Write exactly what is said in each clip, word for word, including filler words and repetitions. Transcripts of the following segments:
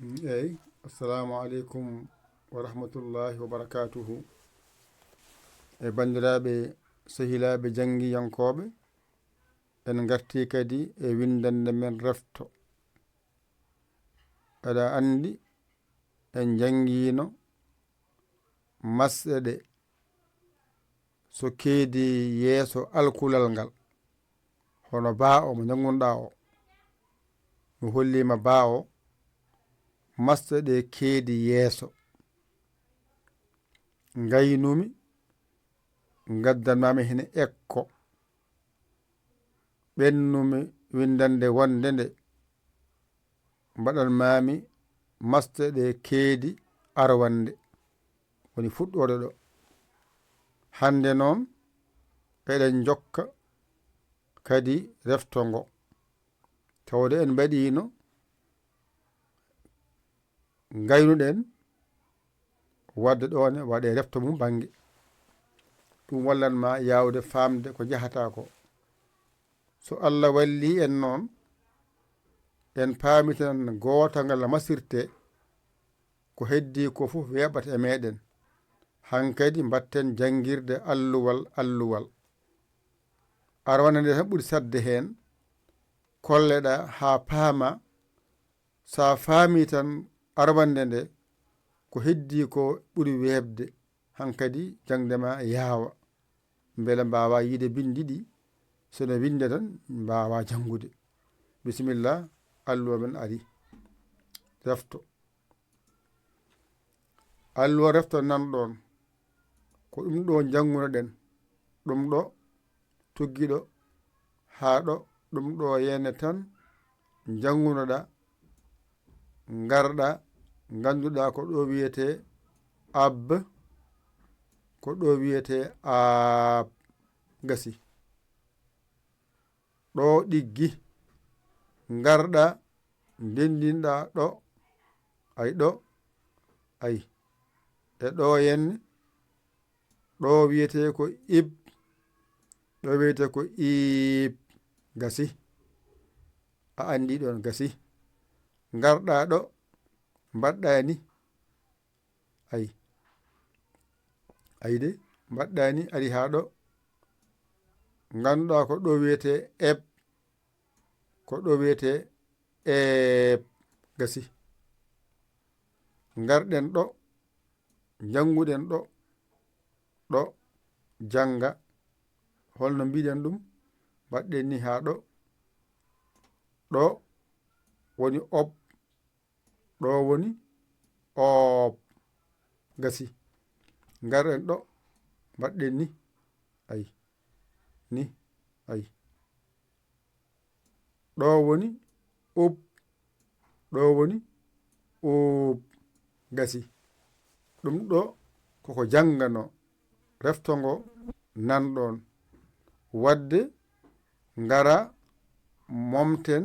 Eyi, assalamu aleykum wa rahmatullahi wa barakatuhu. E banndiraaɓe, sehilaaɓe janngiyankooɓe, en ngartii kadi e winndannde men refto. Aɗa anndi, en njanngiino masɗe ɗe so keedi yeeso alkulal ngal, hono baa o mo njanngunɗaa o. Mi holliima baa o, masɗe ɗe keedi yeeso. Ngaynumi, ngaddanmaami hene ekko. Ɓennumi winndannde wonnde nde, mbaɗanmaami masɗe ɗe keedi arwannde, woni fuɗɗoode ɗo. Hannde noon, eɗen njokka kadi refto ngo. Tawde en mbaɗiino, ngaynuɗen, wadde ɗo ne waɗe refto mum bannge. Ɗum wallan ma yaawde faamde ko njahataa ko. So Allah wallii en noon, en paamitan gootal ngal masirte, ko heddii ko fof weeɓata e meeɗen. Hankadi mbatten janngirde alluwal alluwal. Arwannde nde tan ɓuri saɗde heen, kolleɗaa haa paama. So a faamii tan arwannde nde, ko heddii ko ɓuri weeɓde, hankadi jaŋde ma yaawa, mbele mbaawa yiide binndi ɗi, so ne winnde tan mbaawa janngude. Bisimilla, alluwa men ari. Refto. Alluwa refto nan ɗoon. Ko ɗum ɗo njanngunoɗen. Ɗum ɗo, tuggi ɗo, haa ɗo, ɗum ɗo yene tan njanngunoɗaa, ngarɗaa, ngannduɗaa ko ɗo wiyetee ab, ko ɗo wiyetee aab, gasi. Ɗo ɗiggi, ngarɗaa, ndenndinɗaa ɗo, ay ɗo, ay. E ɗo yenne, ɗo wiyetee ko ib, ɗo wiyetee ko iib, gasi. A anndi ɗoon, gasi. Ngarɗaa ɗo, mbaɗɗaa ni, ay. Ay de, mbaɗɗaa ni, ari haa ɗo. Ngannduɗaa ko ɗo wiyetee eb, ko ɗo wiyetee eeb, gasi. Ngarɗen ɗo, njannguɗen ɗo, ɗo, jannga. Holno mbiɗen ɗum? Mbaɗɗen ni haa ɗo. Ɗo woni ob, ɗo woni oob, gasi. Ngarɗen ɗo, mbaɗɗen ni, ay, ni, ay. Ɗo woni ub, ɗo woni uub, gasi. Ɗum ɗo koko janngano refto ngo nan ɗoon. Wadde ngara momten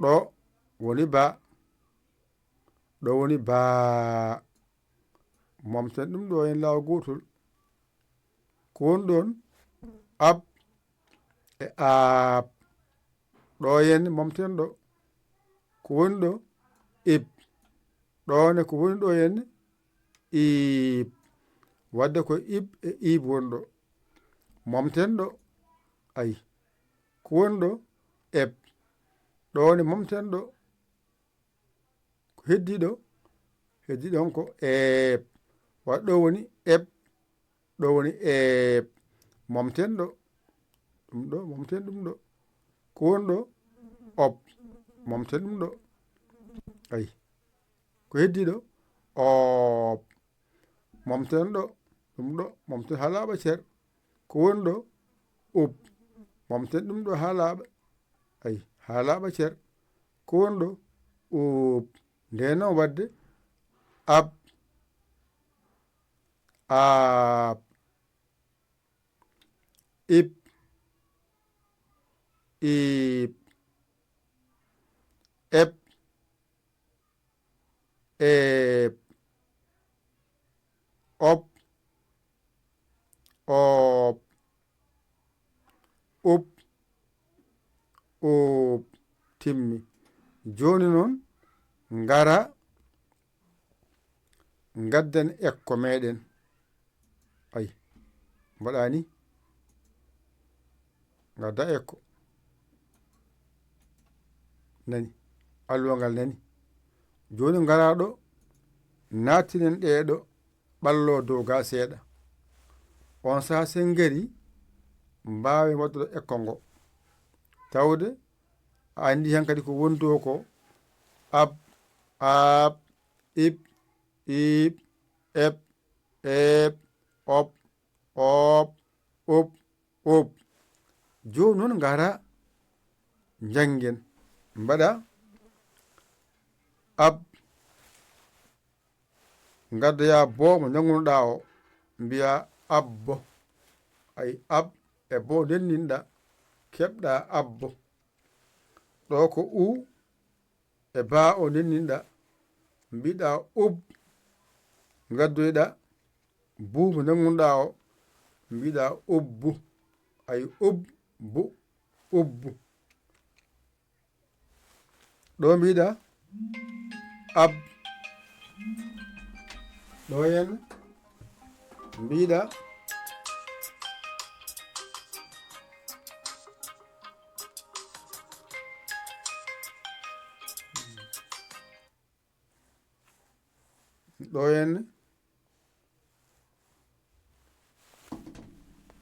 ɗo woni ba, ɗo woni baa. Momten ɗum ɗo heen laawol gootol. Ko woni ɗoon ab e aab. Ɗo heen momten ɗo. Ko woni ɗo ib. Ɗo ne ko woni ɗo heen iib. Wadde ko ib e iib woni ɗo. Momten ɗo. Ay. Ko woni ɗo eb. Ɗo ne momten ɗo. Ko heddii ɗo? Heddii ɗoon ko eeb. Wa ɗo woni eb, ɗo woni eeb. Momten ɗo. Ɗum ɗo, momten ɗum ɗo. Ko woni ɗo? Ob. Momten ɗum ɗo. Ay. Ko heddii ɗo? Oob. Momten ɗo, ɗum ɗo, momten haa laaɓa cer. Ko woni ɗo? Ub. Momten ɗum ɗo haa laaɓa. Ay, haa laaɓa cer. Ko woni ɗo? Ub. Nde noon wadde ab, aab, ib, iib, eb, eeb, ob, oob, ub, oob, timmi. Jooni noon, ngara ngadden ekko meɗen. Ay, mbaɗa ni. Ngadda ekko. Nani. Alluwa ngal nani. Jooni ngara ɗo, nattinen ɗee ɗo, ɓallo dow ga seeɗa. On saha sen ngari, mbaawen waɗude ekko ngo. Tawde, a anndi hen kadi ko woni ɗo ko ab, aab, ib, iib, eb, eeb, ob, oob, ub, ub. Jooni noon ngara njanngen. Mbaɗa ab, ngaddoya bo mo njanngunoɗa o, mbiya abbo. Ay ab e bo ndenninɗa, keɓɗa abbo. Ɗo ko u e ba o ndenninɗa, mbiɗa ub. Ngaddoyɗa bu mo njanngunoɗa o, mbiɗa ubbu. Ay ubbu, ubbu. Ɗo mbiɗa ab. Ɗo yen mbiɗa. Ɗo yen.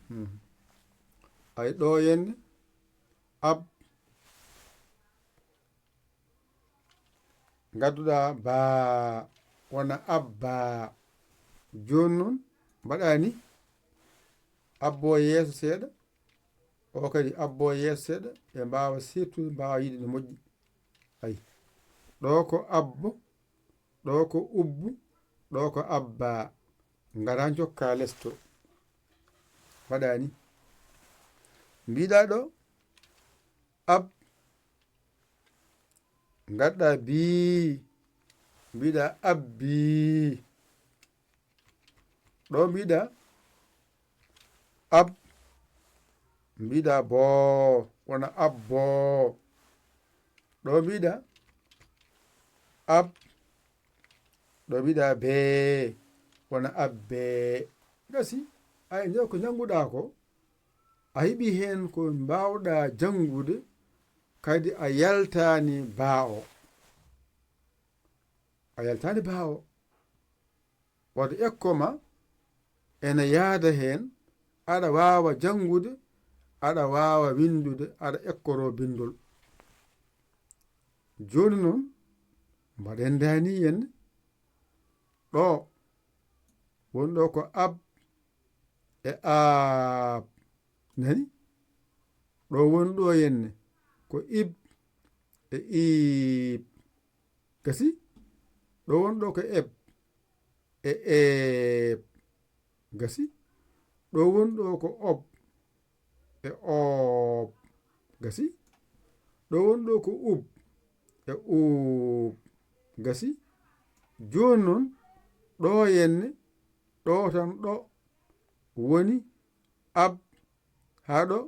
Hmm. Ay ɗo yen. Ab. Ngadduɗa baa, wona abba. Jooni noon, mbaɗa ni, abbo yeeso seeɗa, o kadi abbo yeeso seeɗa, ɓe mbaawa seetude, mbaawa yiide no moƴƴi. Ay, ɗo ko abbo, ɗo ko ubbu, ɗo ko abba. Ngara njokka les to. Mbaɗa ni. Mbiɗa ɗo, ab, ngadda bii, mbiɗa abbi. Ɗo mbiɗa ab, mbiɗa boo, wona abbo. Ɗo mbiɗa ab, ɗo mbiɗa bee, wona abbe. Gasi, ay, nde ko njannguɗa ko, a heɓi heen ko mbaawɗa janngude, kadi a yaltaani baa o. A yaltaani baa o. Wadde ekko ma ena yaada heen, aɗa waawa janngude, aɗa waawa winndude, aɗa ekkoroo binndol. Jooni noon, mbaɗen daani en ɗo, woni ɗo ko ab e aab. Nani? Ɗo woni ɗo henne ko ib e iib. Gasi? Ɗo woni ɗo ko eb e eeb. Gasi? Ɗo woni ɗo ko ob e oob. Gasi? Ɗo woni ɗo ko ub e uub. Gasi? Jooni noon, ɗo henne, ɗo tan ɗo woni ab, haa ɗo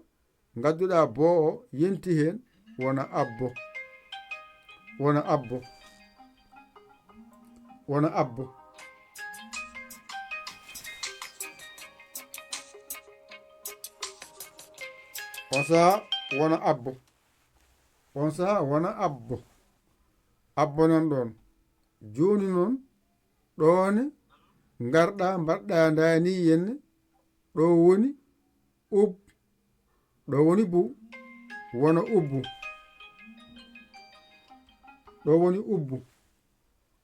ngadduɗa boo o yenti heen, wona abbo. Wona abbo. Wona abbo. On saha wona abbo. On saha wona abbo. Abbo nan ɗoon. Jooni noon, ɗoone ngarɗa, mbaɗɗa ndaani henne, ɗo woni ub, ɗo woni bu, wona ubbu. Ɗo woni ubbu.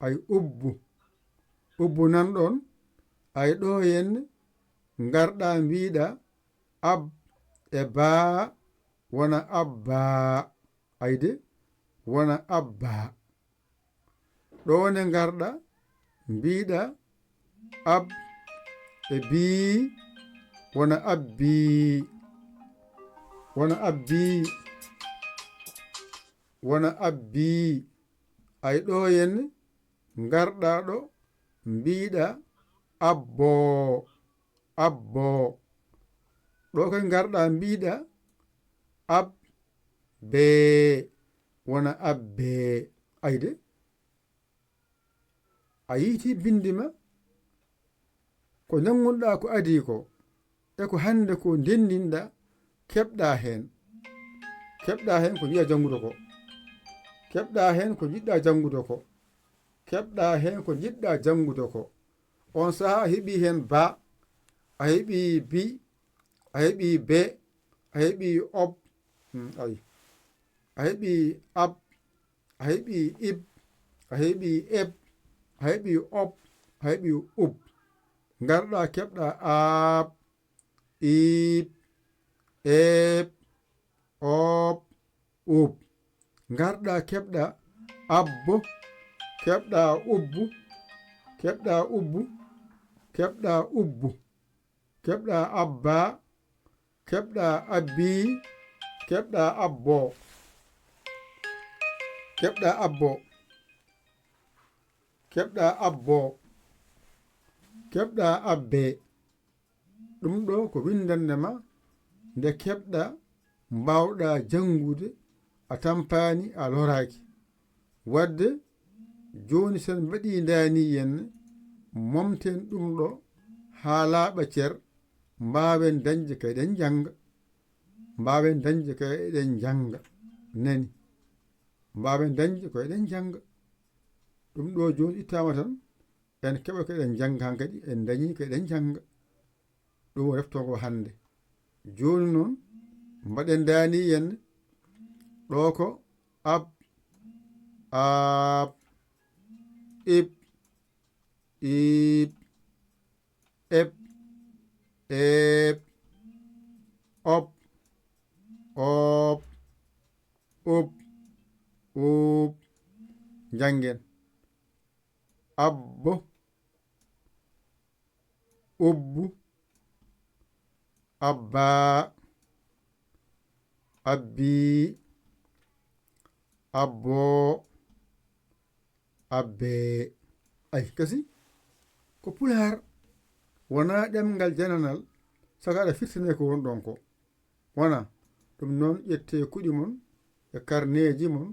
Ay ubbu. Ubbu nan ɗoon. Ay ɗo henne ngarɗa mbiɗa ab e baa, wona abba. Ayde, wona abba. Ɗo ne ngarɗa, mbiɗa ab e bii, wona abbi. Wona abbi. Wona abbi. Ay ɗo henne ngarɗa ɗo, mbiɗa abbo. Abbo. Ɗo kadi ngarɗa mbiɗa ab bee. wona abbee. Ayde, a yiiti binndi ma, ko njanngunɗaa ko adii ko, e ko hannde ko ndenndinɗaa, keɓɗaa heen. Keɓɗaa heen ko njiɗɗaa janngude ko. Keɓɗaa heen ko njiɗɗaa janngude ko. Keɓɗaa heen ko njiɗɗaa janngude ko. On sahaa a heɓii heen ba, a heɓii bi, a heɓii be, a heɓii ob, hmm, ay. A heɓii ab, a heɓii ib, a heɓii eb, a heɓii op, a heɓii ub. Ngarɗaa keɓɗaa aab, iib, eeb, op, ub. Ngarɗaa keɓɗaa abbo, keɓɗaa ubbu, keɓɗaa ubbu, keɓɗaa ubbu. Keɓɗaa abbaa, keɓɗaa abbii, keɓɗaa abboo. Keɓɗaa abboo. Keɓɗaa abboo. Keɓɗaa abbee. Ɗum ɗo ko winndannde ma nde keɓɗaa, mbaawɗaa janngude, a tampaani, a loraaki. Wadde jooni sen mbaɗii ndaaniyen, momten ɗum ɗo haa laaɓa cer, mbaawen dañde ko eɗen njannga. Mbaawen dañde ko eɗen njannga. Nani? Mbaawen dañde ko eɗen njannga. Ɗum ɗo jooni ittaama tan, en keɓa ko eɗen njannga hankadi, en dañii ko eɗen njannga. Ɗum o reftongo hannde. Jooni noon, mbaɗen ndaaniyen. Ɗo ko ab, aab, ib, iib, eb, eeb, ob, oob, ub, uub. Njanngen. Abbo, ubbu, abbaa, abbii, abboo, abbee. Ay, kasi ko Pulaar, wonaa ɗemngal jananal, saka aɗa firtine ko wonɗon ko. Wona ɗum noon, ƴettee kuɗi mon e karneeji mon,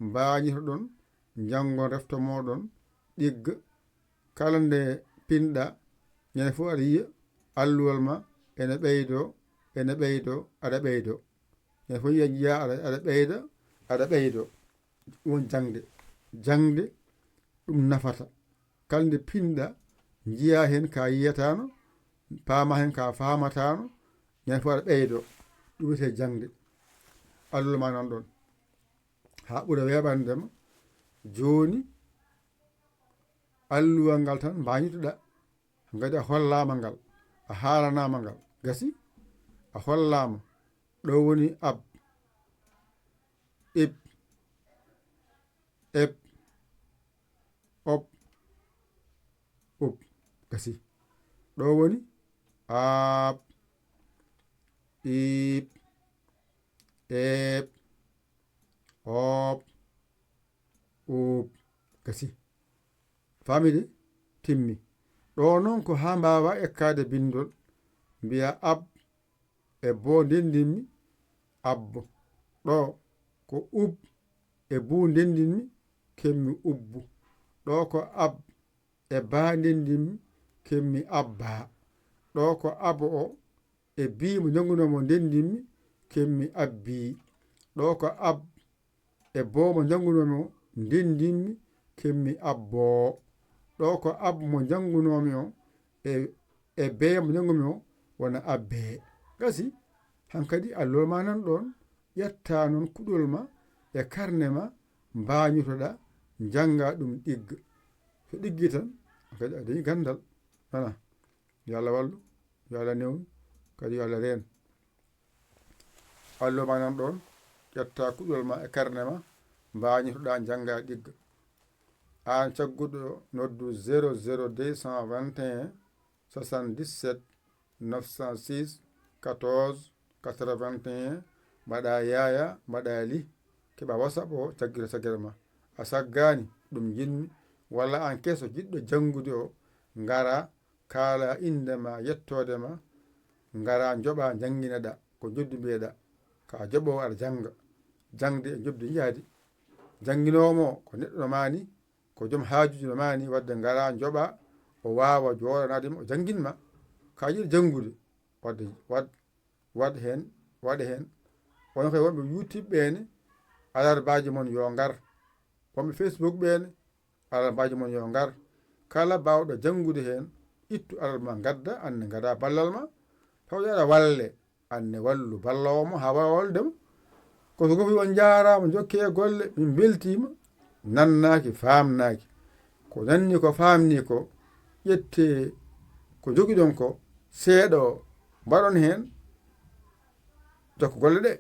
mbaañotoɗon, njanngon refto mooɗon ɗigga. Kala nde pinɗa, ñande fof aɗa yiya alluwal ma ene ɓeydoo, ene ɓeydoo, aɗa ɓeydoo. Ñande fof yiya, njiya aɗa, aɗa ɓeyda, aɗa ɓeydoo. Ɗum woni jaŋde. Jaŋde ɗum nafata. Kala nde pinɗa, njiya heen ka yiyataano, paama heen ka faamataano, ñande fof aɗa ɓeydoo. Ɗum wiyetee jaŋde. Alluwal ma nan ɗoon. Haa ɓura weeɓande ma. Jooni, alluwal ngal tan mbaañitoɗaa. Ngati a hollaama ngal, a haalanaama ngal. Gasi, a hollaama. Ɗo woni ab, ib, eb, op, ub. Gasi. Ɗo woni aab, iib, eeb, oob, uub. Gasi. Faamide? Timmi. Ɗo noon ko haa mbaawa ekkaade binndol, mbiya ab, e bo ndenndinmi, abbo. Ɗo ko ub, e bu ndenndinmi, kemmi ubbu. Ɗo ko ab, e ba ndenndinmi, kemmi abbaa. Ɗo ko abo o, e bi mo njanngunoo mo ndenndinmi, kemmi abbii. Ɗo ko ab, e bo mo njanngunoo mo ndenndinmi, kemmi abboo. Ɗo ko ab mo njanngunoo mi o, e, e bee mo njanngunoo mi o, wona abbee. Gasi, hankadi alluwal ma nan ɗoon, ƴetta noon kuɗol ma e karne ma, mbaañotoɗaa, njannga ɗum ɗigga. So ɗiggii tan, hankadi a dañi ganndal. Wona? Yo Allah wallu, yo Allah newnu, kadi yo Allah reen. Alluwal ma nan ɗoon, ƴetta kuɗol ma e karne ma, mbaañotoɗaa, njannga, ɗigga. Aan cagguɗo, noddu zéro zéro deux cent vingt et un soixante-dix-sept neuf cent six quatorze quatre-vingt-un, mbaɗa yaaya, mbaɗa li, keɓa WhatsApp o, caggira caggira ma. A saggaani, ɗum njiɗmi, walla aan keso jiɗɗo janngude o, ngara, kaala innde ma, yettoode ma, ngara njoɓa, njannginaɗa, ko njoɓdi mbiyeɗa, ka joɓoowo aɗa jannga, jaŋde e njoɓdi njaadi, jannginoowo mo ko neɗɗo no maani, ko joom haajuuji no maani, wadde ngara njoɓa, o waawa jooɗanaade ma, o janngin ma. Ka yiɗi janngude, wadde, wad, waɗ heen, waɗe heen. Onon kay wonɓe YouTube ɓeene, alarbaaji mon yo ngar. Wonɓe Facebook ɓeene, alarbaaji mon yo ngar. Kala baawɗo janngude heen, ittu alarba ma ngadda, anne ngada ballal ma, taw aɗa walle, anne wallu balloowo mo haa waawa wallude mo. Ko so gofi on njaaraama, njokke e golle, min mbeltiima, nannaaki, faamnaaki. Ko nanni ko faamni ko, ƴette ko njogiɗon ko, seeɗa o, mbaɗon heen, jokko golle ɗe.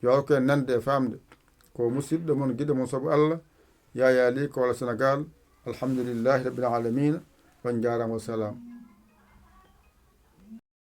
Yo Allah ko en nande e faamde. Ko musidɗo mon, giɗo mon sabu Allah, Yaya Ly ko walla Sénégal. Alhamdulillahi Rabbil Alamina. On njaaraama, wa salaam.